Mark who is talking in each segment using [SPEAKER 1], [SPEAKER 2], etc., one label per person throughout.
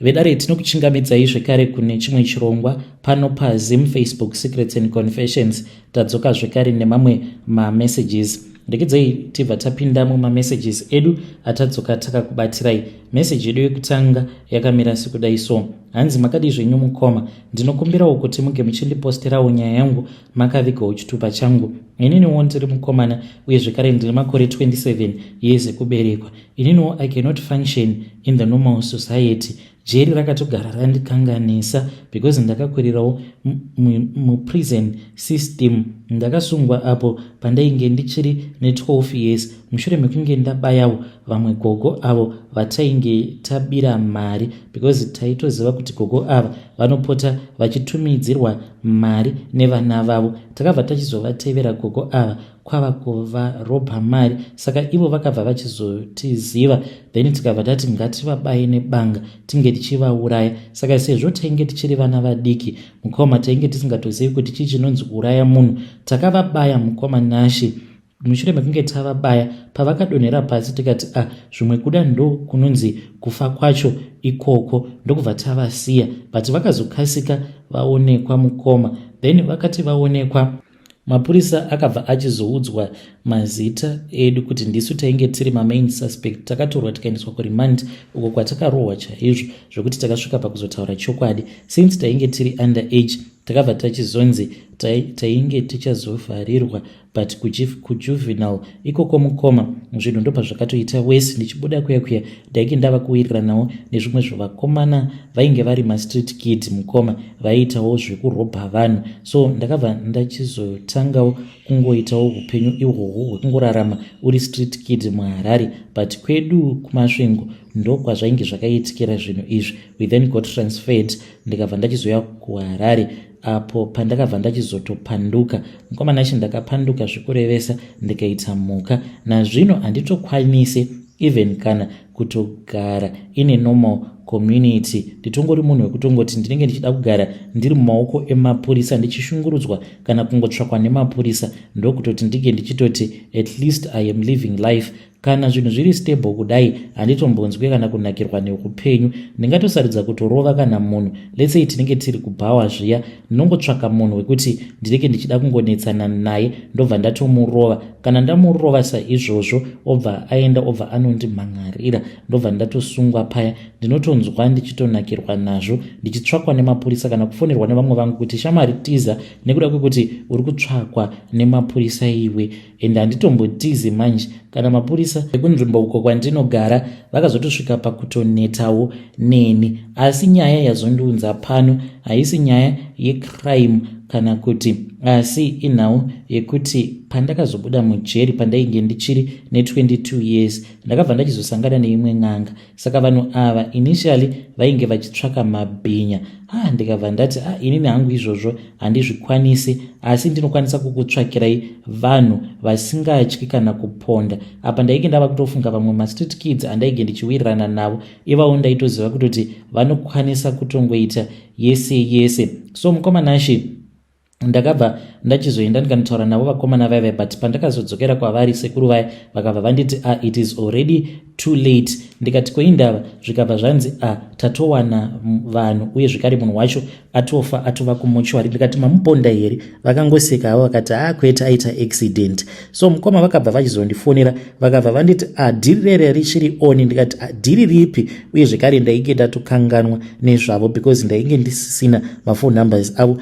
[SPEAKER 1] Vedare, tinokuchingamidzai zvekare kune chimwe chirongwa pano paZim Facebook Secrets and Confessions. Tadzoka zvekare nemamwe mamessages. Ndekedzei tibva tapinda mumamessages edu atadzoka takakubatirai. Meseji yedu yekutanga yakamira sekudai so. Hanzi, "Makadii zvenyu mukoma? Ndinokumbirawo kuti muge muchindiposterawo nyaya yangu makavigawo chitupa changu. Ininiwo ndiri mukomana uye zvekare ndine makore 27 years ekuberekwa. Ininiwo I cannot function in the normal society. Jeri rakatogara randikanganisa because ndakakurirawo muprison system. Ndakasungwa apo pandainge ndichiri ne12 years mushure mekunge ndabayawo vamwe gogo avo vatainge tabira mari, because taitoziva kuti gogo ava vanopota vachitumidzirwa mari nevana vavo. Takabva tachizovatevera gogo ava kwava kuvarobha mari. Saka ivo vakabva vachizotiziva, then tikabva tati ngativabaye nebanga tinge tichivauraya. Saka sezvo tainge tichiri vana vadiki, mukoma, tainge tisingatozivi kuti chii chinonzi kuuraya munhu. Takavabaya, mukoma Nashi. Mushure mekunge tavabaya, pavakadonhera pasi, tikati, 'Ah, zvimwe kuda ndo kunonzi kufa kwacho ikoko,' ndokubva tavasiya. But vakazokasika vaonekwa, mukoma. Then vakati vaonekwa, mapurisa akabva achizoudzwa mazita edu kuti ndisu tainge tiri mamain suspect. Takatorwa tikaendeswa kuremand, uko kwatakarohwa chaizvo zvokuti takasvika pakuzotaura chokwadi. Since tainge tiri under age, takabva tachizonzi tainge tichazovharirwa, but kujuvenile ikoko, mukoma, zvinhu ndopazvakatoita wese. Ndichibuda kuya kuya, ndainge ndava kuwiriranawo nezvimwe zvevakomana vainge vari mastreet kid, mukoma, vaiitawo zvekurobha vanhu. So ndakabva ndachizotangawo kungoitawo upenyu ihwohwo hwekungorarama uri street kid muHarare, but kwedu kuMasvingo ndokwazvainge zvakaitikira zvinhu izvi. We then got transferred, ndikabva ndachizoya kuHarare, apo pandakabva ndachizotopanduka, mukoma Nashi. Ndakapanduka zvekurevesa, ndikaita mhuka. Nazvino handitokwanisi even kana kutogara ine normal community. Nditongori munhu wekutongoti ndinenge ndichida kugara ndiri mumaoko emapurisa, ndichishungurudzwa kana kungotsvakwa nemapurisa, ndokutoti ndinge ndichitoti at least I am living life. Kana zvinhu zviri stable kudai, handitombonzwi kana kunakirwa neupenyu. Ndingatosarudza kutorova kana munhu. Let's say tinenge tiri kubhawa zviya, ndinongotsvaka munhu wekuti ndinenge ndichida kungonetsana naye, ndobva ndatomurova. Kana ndamurova saizvozvo, obva aenda, obva anondimhan'arira, ndobva ndatosungwa paya. Ndinotonzwa ndichitonakirwa nazvo, ndichitsvakwa nemapurisa kana kufonerwa nevamwe vangu kuti, 'Shamwari, tiza nekuda kwekuti uri kutsvakwa nemapurisa iwe.' Ende handitombotizi manje. Kana mapurisa ekunzvimbo uko kwandinogara vakazotosvika pakutonetawo neni. Asi nyaya yazondiunza pano haisi nyaya yecrime kana kuti, asi inhau yekuti pandakazobuda mujeri pandainge ndichiri ne22 years, ndakabva ndachizosangana neimwe n'anga. Saka vanhu ava initially vainge vachitsvaka mabhinya. Ah, ndikabva ndati, 'Ah, inini hangu izvozvo handizvikwanisi, asi ndinokwanisa kukutsvakirai vanhu vasingatyi kana kuponda.' Apa ndainge ndava kutofunga vamwe mastreet kids andainge ndichiwirirana navo. Ivavo ndaitoziva kutoti vanokwanisa kutongoita yese yese. So mukoma Nashi, ndakabva ndachizoenda ndikanotaura navo vakomana vaiva, but pandakazodzokera kwavari sekuru vaya, vakabva vanditi, 'Ah, it is already too late.' Ndikati, 'Koindava?' Zvikabva zvanzi, 'Ah, tatowana vanhu, uye zvekare munhu wacho atofa, atova kumochwari.' Ndikati, 'Mamuponda here?' Vakangoseka havo, vakati, 'Ah, kwete, aita accident.' So mukoma, vakabva vachizondifonera, vakabva vanditi, 'Ah, deal rere richiri on.' Ndikati, 'Ah, deal ripi?' Uye zvekare ndainge ndatokanganwa nezvavo because ndainge ndisisina mafone numbers avo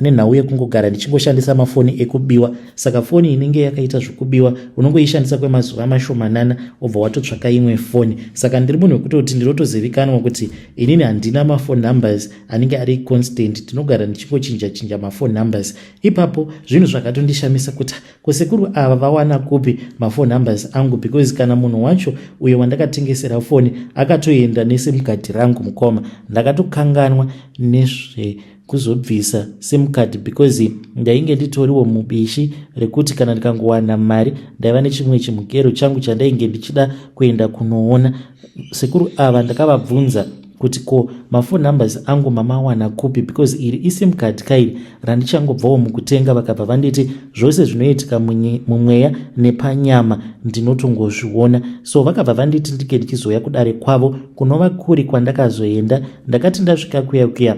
[SPEAKER 1] nenhau yekungogara ndichingoshandisa mafoni ekubiwa. Saka foni inenge yakaita zvekubiwa unongoishandisa kwemazuva mashomanana, obva watotsvaka imwe foni. Saka ndiri munhu wekutoti ndinotozivikanwa kuti inini handina mafone numbers anenge ari constant, ndinogara ndichingochinja chinja mafone numbers. Ipapo zvinhu zvakatondishamisa kuti kusekuru ava vawana kupi mafone numbers angu, because kana munhu wacho uyo wandakatengesera foni akatoenda neSIM card rangu. Mukoma, ndakatokanganwa nezve kuzobvisa SIM card because ndainge nditoriwo mubishi rekuti kana ndikangowana mari, ndaiva nechimwe chimugero changu chandainge ndichida kuenda kunoona. Sekuru ava ndakavabvunza. kuti ko maphone numbers angu mamawana kupi, because iri isim card kairi randichangobvawo mukutenga. Vakabva vanditi zvose zvinoitika mumweya nepanyama ndinotongozviona. So vakabva vanditi ndike ndichizouya kudare kwavo, kunova kuri kwandakazoenda. Ndakati ndasvika kuya kuya,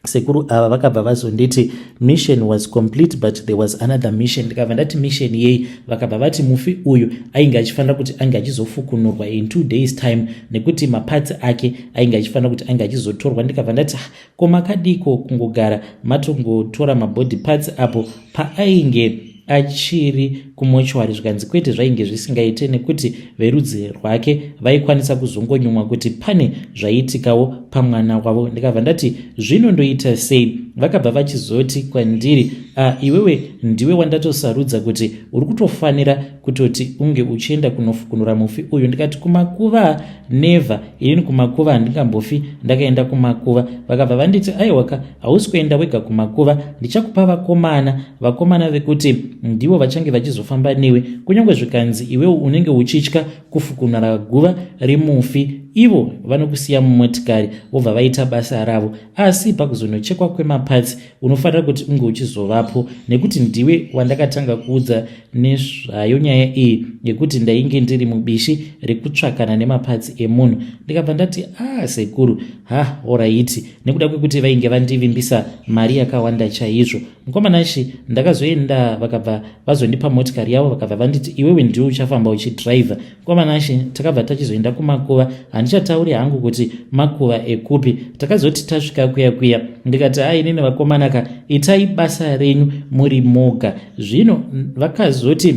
[SPEAKER 1] sekuru ava vakabva vazonditi mission was complete but there was another mission. Ndikabva ndati mission yei? Vakabva vati mufi uyu ainge achifanira kuti ange achizofukunurwa in 2 days time, nekuti maparts ake ainge achifanira kuti ange achizotorwa. Ndikabva ndati, ah, ko makadiko kungogara matongotora mabody parts apo paainge achiri kumochwari? Zvikanzi kwete, zvainge zvisingaite nekuti verudzi rwake vaikwanisa kuzongonyumwa kuti pane zvaiitikawo pamwana wavo. Ndikabva ndati zvinondoita sei? Vakabva vachizoti kwandiri, uh, iwewe ndiwe wandatosarudza kuti uri kutofanira kutoti unge uchienda kunofukunura mufi uyu. Ndikati kumakuva? Never, inini kumakuva handingambofi ndakaenda kumakuva. Vakabva vanditi, aiwaka, hausi kuenda wega kumakuva, ndichakupa vakomana, vakomana vekuti ndivo vachange vachizofamba newe, kunyange zvikanzi iwewo unenge uchitya kufukunura guva remufi, ivo vanokusiya mumotikari vobva vaita basa ravo. Asi pakuzonochekwa kwemaparts unofanira kuti unge uchizovapo, nekuti ndiwe wandakatanga kuudza nezvayo nyaya iyi, yekuti ndainge ndiri mubishi rekutsvakana nemaparts emunhu. Ndikabva ndati, a ah, sekuru, ha, alright, nekuda kwekuti vainge vandivimbisa mari yakawanda chaizvo. Mukomanashi, ndakazoenda, vakabva vazondipa motikari yavo, vakabva vanditi iwewe ndiwe uchafamba uchidhiraivha. Mukomanashi, takabva tachizoenda kumakuva. Handichatauri hangu kuti makuva ekupi. Takazoti tasvika kuya kuya, ndikati, ai, inini vakomanaka, itai basa renyu muri moga. Zvino vakazoti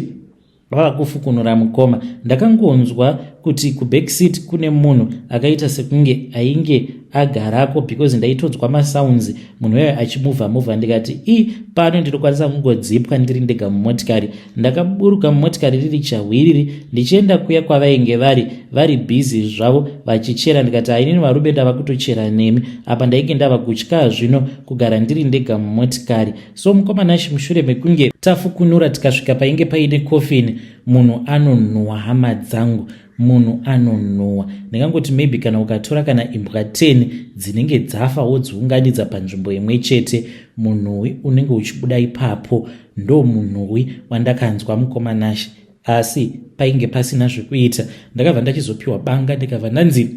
[SPEAKER 1] vava kufukunura mukoma, ndakangonzwa kuti kubackseat kune munhu akaita sekunge ainge agarako, because ndaitonzwa masounds munhu uyayo achimuvha muvha. Ndikati, i pano ndinokwanisa kungodzipwa ndiri ndega mumotikari. Ndakaburuka mumotikari riri chahwiriri ndichienda kuya kwavainge vari busy zvavo vachichera. Ndikati, hainini varume, ndava kutochera nemi apa. Ndainge ndava kutya zvino kugara ndiri ndega mumotikari. So mukomanashi, mushure mekunge tafukunura tikasvika painge paine coffin, munhu anonhuhwa, hama dzangu, munhu anonhuhwa. Ndingangoti maybe kana ukatora kana imbwa 10 dzinenge dzafa wodziunganidza panzvimbo imwe chete, munhuhwi unenge uchibuda ipapo ndo munhuhwi wandakanzwa, mukomanashi. Asi painge pasina zvekuita. Ndakabva ndachizopiwa banga, ndikabva ndanzi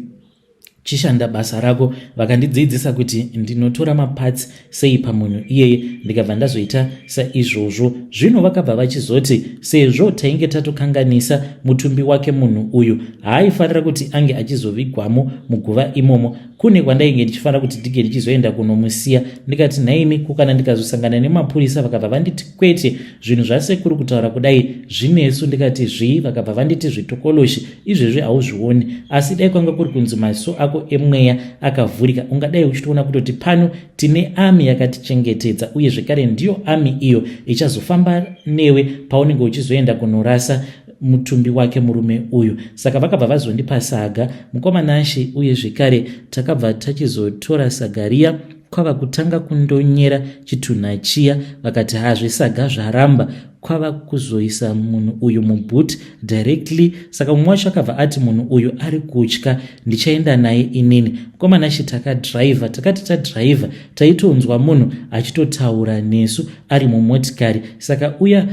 [SPEAKER 1] chishanda basa rako. Vakandidzidzisa kuti ndinotora maparts sei pamunhu iyeye, ndikabva ndazoita saizvozvo. Zvino vakabva vachizoti sezvo tainge tatokanganisa mutumbi wake, munhu uyu haaifanira kuti ange achizovigwamo muguva imomo. Kune kwandainge ndichifanira kuti ndinge ndichizoenda kunomusiya. Ndikati, nhaimi, kukana ndikazosangana nemapurisa? Vakabva vanditi, kwete, zvinhu zvasekuru kutaura kudai zvinesu. Ndikati, zvii? Vakabva vanditi, zvitokoloshi izvezvi hauzvioni, asi dai kwanga kuri kunzi maziso ako emweya akavhurika, ungadai uchitoona kutoti pano tine army yakatichengetedza, uye zvekare ndiyo army iyo ichazofamba newe paunenge uchizoenda kunorasa mutumbi wake murume uyu. Saka vakabva vazondipa saga, mukomanashi, uye zvekare takabva tachizotora saga riya kwava kutanga kundonyera chitunha chiya. Vakati hazvisaga zvaramba, kwava kuzoisa munhu uyu muboot directly. Saka mumwe wacho akabva ati munhu uyu ari kutya, ndichaenda naye inini. Mukomanashi, takadhiraivha, takati tadhiraivha taitonzwa munhu achitotaura nesu ari mumotikari. Saka uya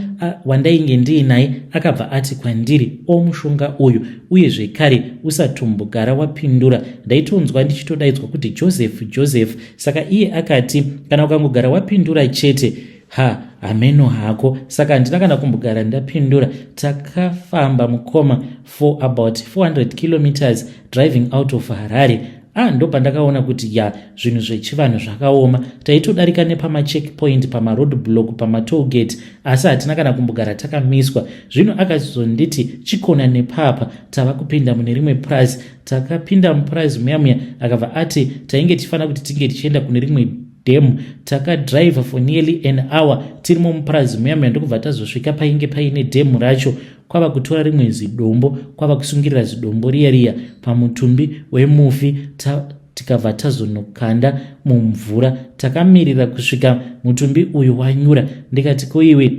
[SPEAKER 1] wandainge ndiinaye akabva ati kwandiri, omushonga uyu, uye zvekare usatombogara wapindura. Ndaitonzwa ndichitodaidzwa kuti Joseph, Joseph. Saka iye akati kana ukangogara wapindura chete, ha, hameno hako. Saka handina kana kumbogara ndapindura. Takafamba, mukoma, for about 400 kilometers driving out of Harare. Ah, ndo pandakaona kuti ya, zvinhu zvechivanhu zvakaoma. Taitodarika nepamacheckpoint, pamaroad block, pamatollgate, asi hatina kana kumbogara takamiswa. Zvino akazonditi chikona nepapa, tava kupinda mune rimwe purazi. Takapinda mupurazi muya muya, akabva ati tainge tichifanira kuti tinge tichienda kune rimwe dam. Takadhiraivha for nearly an hour tirimo mupurazi muya muya, ndokubva tazosvika painge paine dhemu racho. Kwava kutora rimwe zidombo, kwava kusungirira zidombo riya riya pamutumbi wemufi, tikabva tazonokanda mumvura. Takamirira kusvika mutumbi uyu wanyura. Ndikati, koiwe,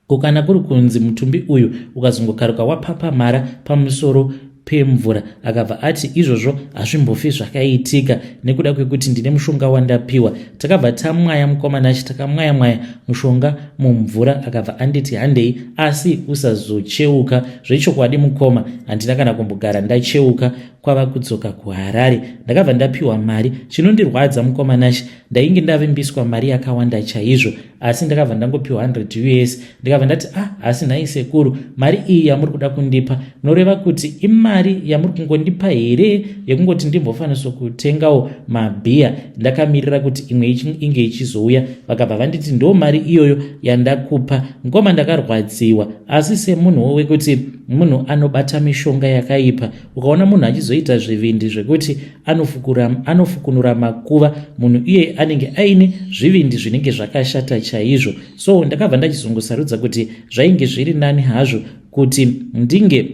[SPEAKER 1] ko kana kuri kunzi mutumbi uyu ukazongokaruka wapapamara pamusoro? pemvura. Akabva ati izvozvo hazvimbofi zvakaitika nekuda kwekuti ndine mushonga wandapiwa. Takabva tamwaya mukomana, takamwaya mwaya mushonga mumvura. Akabva anditi, "Handei, asi usazocheuka." Zvechokwadi mukoma, handina kana kumbogara ndacheuka. Kwava kudzoka kuHarare, ndakabva ndapiwa mari. Chinondirwadza, mukoma Nashi, ndainge ndavimbiswa mari yakawanda chaizvo, asi ndakabva ndangopiwa 100 US. Ndikabva ndati, "Ah, asi nhai sekuru, mari iyi yamuri kuda kundipa, noreva kuti imari yamuri kungondipa here yekungoti ndimbofanisa kutengawo mabhiya ndakamirira kuti imwe inge ichizouya?" Vakabva vanditi ndo mari iyoyo yandakupa. Mukoma, ndakarwadziwa, asi semunhuwo wekuti munhu anobata mishonga yakaipa, ukaona munhu achizoita zvivindi zvekuti anofukunura makuva, munhu iye anenge aine zvivindi zvinenge zvakashata chaizvo. So ndakabva ndachizongosarudza kuti zvainge zviri nani hazvo kuti ndinge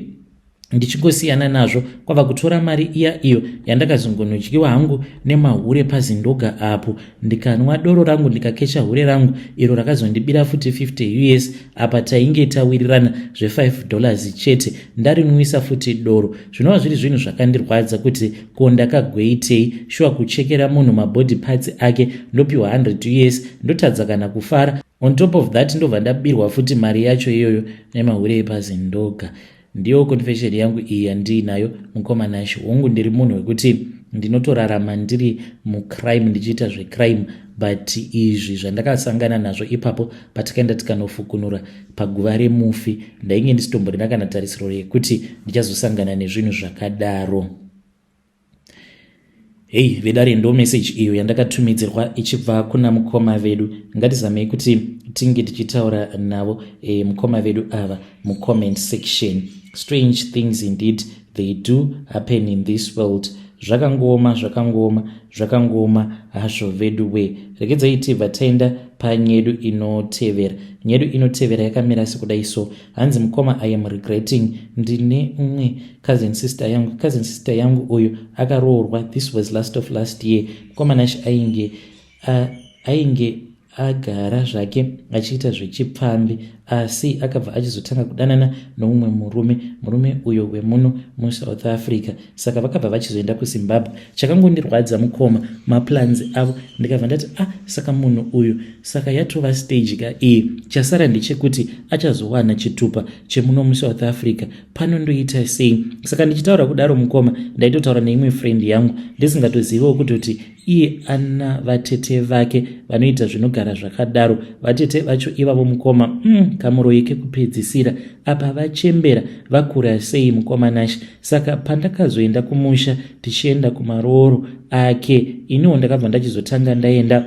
[SPEAKER 1] ndichingosiyana nazvo, kwava kutora mari iya iyo yandakazongonodyiwa hangu nemahure paZindoga apo, ndikanwa doro rangu, ndikakecha hure rangu iro rakazondibira futi 50 US. Apa tainge tawirirana zve5 dollars chete, ndarinwisa futi doro. Zvinova zviri zvinhu zvakandirwadza kuti ko ndakagoitei? Shuwa, kuchekera munhu mabody parts ake, ndopiwa 100 US, ndotadza kana kufara. On top of that, ndobva ndabirwa futi mari yacho iyoyo nemahure epaZindoga. Ndiyo confession yangu iyi yandiinayo, mukoma Nashi. Hongu, ndiri munhu wekuti ndinotorarama ndiri mucrime, ndichiita zvecrime, but izvi zvandakasangana nazvo ipapo patakaenda tikanofukunura paguva remufi, ndainge ndisitomborina kana tarisiro yekuti ndichazosangana nezvinhu zvakadaro. Hei vedare, ndo message iyo yandakatumidzirwa ichibva kuna mukoma vedu. Ngatizamei kuti tinge tichitaura navo mukoma vedu ava mucomment section. Strange things indeed, they do happen in this world. Zvakangooma, zvakangooma, zvakangooma hazvo vedu we. Regedzai tibva taenda panyedu inotevera. Nyedu inotevera yakamira sekudai so. Hanzi, "Mukoma, I am regretting. Ndine umwe cousin sister yangu. Cousin sister yangu uyu akaroorwa. This was last of last year, mukoma Nash. Ainge agara zvake achiita zvechipfambi, asi akabva achizotanga kudanana noumwe murume, murume uyo wemuno muSouth Africa. Saka vakabva vachizoenda kuZimbabwe. Chakangondirwadza, mukoma, maplans avo. Ndikabva ndati, ah, saka munhu uyu, saka yatova stage ka iyi. Chasara ndechekuti achazowana chitupa chemuno muSouth Africa. Pano ndoita sei?" Saka ndichitaura kudaro, mukoma, ndaitotaura neimwe friend yangu ndisingatoziviwo kutoti iye ana vatete vake vanoita zvinogara zvakadaro. Vatete vacho ivavo, mukoma, kamuroyi kekupedzisira. Apa vachembera, vakura sei, mukoma Nash. Saka pandakazoenda kumusha tichienda kumarooro ake, iniwo ndakabva ndachizotanga ndaenda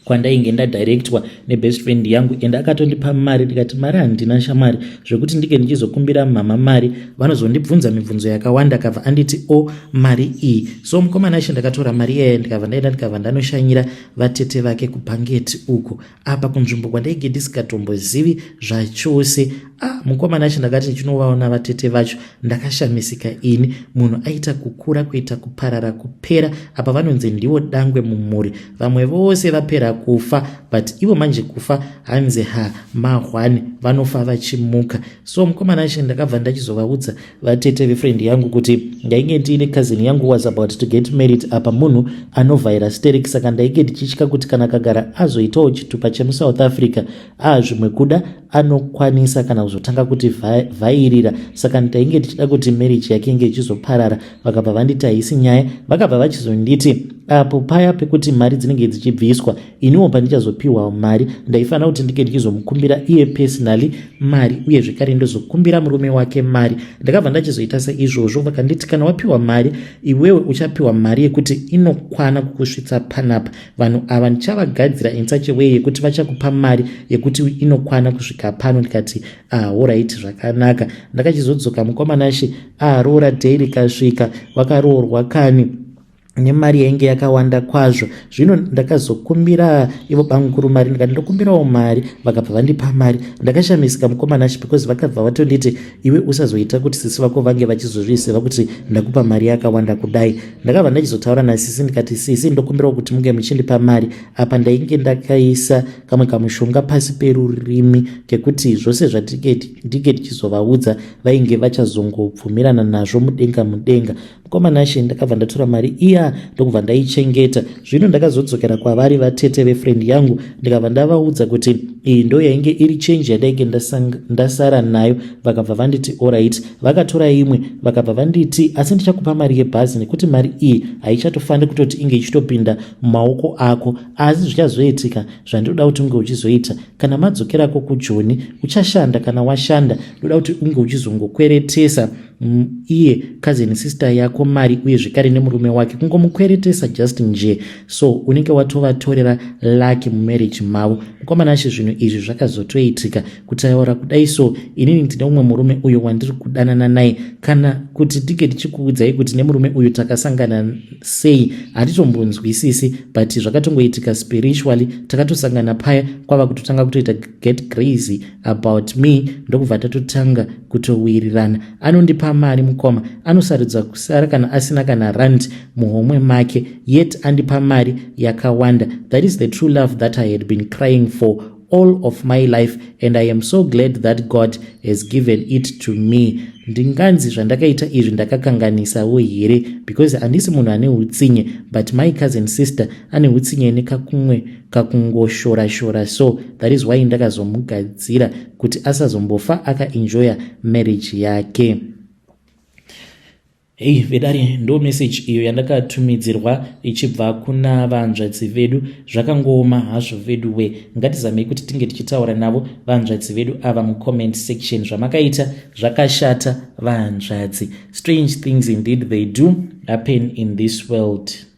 [SPEAKER 1] kwandainge ndadirectwa nebest friend yangu, ende akatondipa mari. Ndikati, "Mari handina shamwari, zvekuti ndinge ndichizokumbira mama mari, vanozondibvunza mibvunzo yakawanda." Akabva anditi, "O oh, mari iyi." So mukoma Nashe, ndakatora mari iyaya, ndikabva ndaenda, ndikabva ndanoshanyira vatete vake kuBhangeti uko, apa kunzvimbo kwandainge ndisikatombozivi zvachose. Ah, mukoma Nashe, ndakati ndichinovaona vatete vacho, ndakashamisika ini. Munhu aita kukura, kuita kuparara, kupera. Apa vanonzi ndivo dangwe mumhuri, vamwe vose vapera kufa, but ivo manje kufa hanzi ha mahwani, vanofa vachimuka. So mukoma Nashe, ndakabva ndachizovaudza vatete vefriend yangu kuti ndainge ndiine cousin yangu was about to get married. Apa munhu anovhaira sterek, saka ndainge ndichitya kuti kana akagara azoitawo chitupa chemuSouth Africa, zvimwe kuda anokwanisa kana kuzotanga kuti vhairira. Saka ndainge ndichida kuti marriage yake inge ichizoparara. Vakabva vanditi haisi nyaya. Vakabva vachizonditi apo paya pekuti mari dzinenge dzichibviswa, iniwo pandichazopiwa mari, ndaifanira kuti ndinge ndichizomukumbira iye personally mari, uye zvekare ndozokumbira murume wake mari. Ndakabva ndachizoita saizvozvo. Vakanditi, "Kana wapiwa mari, iwewe uchapiwa mari yekuti inokwana kukusvitsa panapa. Vanhu ava ndichavagadzira in such a way yekuti vachakupa mari yekuti inokwana kusvika pano." Ndikati, "Alright, zvakanaka." Ndakachizodzoka, mukoma Nashe. Aroora day rikasvika, vakaroorwa kani. Nemari yainge yakawanda kwazvo. Zvino ndakazokumbira ivo bamukuru mari, ndikati ndokumbirawo mari. Vakabva vandipa mari. Ndakashamisika, mukomana achi, because vakabva vatonditi, "Iwe usazoita kuti sisi vako vange vachizozviziva kuti ndakupa mari yakawanda kudai." Ndakabva ndachizotaura nasisi, ndikati, "Sisi, ndokumbirawo kuti munge muchindipa mari." Apa ndainge ndakaisa kamwe kamushonga pasi perurimi kekuti zvose zvatinge tichizovaudza vainge vachazongobvumirana nazvo mudenga mudenga. Mukomana ashe, ndakabva ndatora mari iya, ndokubva ndaichengeta. Zvino ndakazodzokera kwavari vatete vefriend yangu, ndikabva ndavaudza kuti iyi ndo yainge iri chenji yandainge ndasara nayo. Vakabva vanditi alright. Vakatora imwe, vakabva vanditi, "Asi ndichakupa mari yebhazi, nekuti mari iyi haichatofaniri kutoti inge ichitopinda mumaoko ako. Asi zvichazoitika zvandinoda kuti unge uchizoita kana madzokerako kuJoni, uchashanda. Kana washanda, ndoda kuti unge uchizongokweretesa iye cousin sister yako mari, uye zvekare nemurume wake, kungomukweretesa just nje. So unenge watovatorera lucky mumarriage mavo." Mukomana ashe, zvinhu izvi zvakazotoitika. Kutaura kudai so, inini ndine umwe murume uyo wandiri kudanana naye. Kana kuti ndinge ndichikuudzai kuti nemurume uyu takasangana sei, handitombonzwisisi, but zvakatongoitika spiritually. Takatosangana paya, kwava kutotanga kutoita get crazy about me, ndokubva tatotanga kutowirirana. Anondipa mari, mukoma. Anosarudza kusara kana asina kana rand muhomwe make, yet andipa mari yakawanda. That is the true love that I had been crying for all of my life, and I am so glad that God has given it to me. Ndinganzi zvandakaita izvi ndakakanganisawo here? Because handisi munhu ane utsinye, but my cousin sister ane utsinye nekakumwe kakungoshora-shora. So that is why ndakazomugadzira kuti asazombofa akaenjoya marriage yake. Hei vedare, ndo meseji iyo yandakatumidzirwa ichibva kuna vanzvadzi vedu. Zvakangooma hazvo vedu we. Ngatizamei kuti tinge tichitaura navo vanzvadzi vedu ava mucomment section. Zvamakaita zvakashata, vanzvadzi. Strange things indeed, they do happen in this world.